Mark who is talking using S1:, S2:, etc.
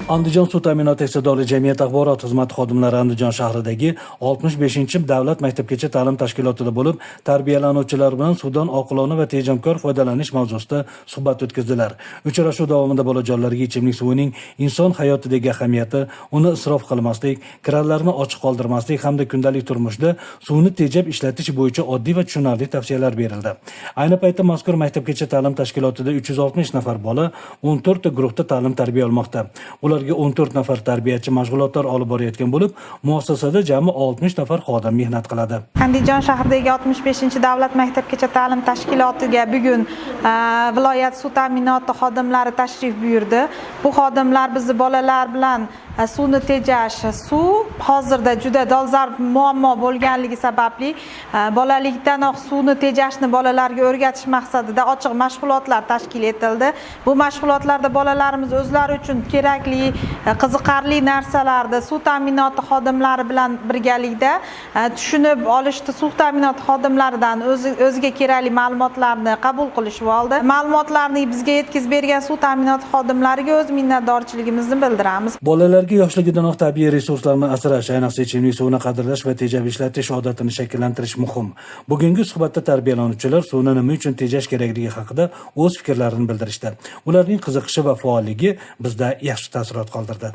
S1: Andijon suv ta'minoti iqtisodoriy jamiyati axborot xizmati xodimlari Andijon shahridagi 65-davlat maktabgacha ta'lim tashkilotida bo'lib, tarbiyalanuvchilar bilan suvdan oqilona va tejamkor foydalanish mavzusida suhbat o'tkazdilar. Uchrashuv davomida bolajonlarga ichimlik suvining inson hayotidagi ahamiyati, uni isrof qilmaslik, kranlarni ochiq qoldirmaslik hamda kundalik turmushda suvni tejab ishlatish bo'yicha oddiy va tushunarli tavsiyalar berildi. Ayni paytda mazkur maktabgacha ta'lim tashkilotida 360 nafar bola 14 ta guruhda ta'lim tarbiya olmoqda. Ularga 14 nafar tarbiyachi mashg'ulotlar olib borayotgan bo'lib, muassasada jami 60 nafar xodim mehnat qiladi.
S2: Andijon shahridagi 65-davlat maktabgacha ta'lim tashkilotiga bugun viloyat suv ta'minoti xodimlari tashrif buyurdi. Bu xodimlar bizni bolalar bilan suvni tejash, suv hozirda juda dolzarb muammo bo'lganligi sababli bolalikdanoq suvni tejashni bolalarga o'rgatish maqsadida ochiq mashg'ulotlar tashkil etildi. Bu mashg'ulotlarda bolalarimiz o'zlari uchun kerakli, qiziqarli narsalarni suv ta'minoti xodimlari bilan birgalikda tushunib olishdi. Suv ta'minoti xodimlaridan o'ziga kerakli ma'lumotlarni qabul qilishib oldi. Ma'lumotlarni bizga yetkazib bergan suv ta'minoti xodimlariga o'z minnatdorchiligimizni bildiramiz.
S1: Bolalarga yoshligidanoq tabiiy resurslarni asrash, ayniqsa ichimlik suvini qadrlash va tejab ishlatish odatini shakllantirish muhim. Bugungi suhbatda tarbiyalanuvchilar suvni nima uchun tejash kerakligi haqida o'z fikrlarini bildirishdi. Ularning qiziqishi va faolligi bizda yaxshi taassurot qoldirdi.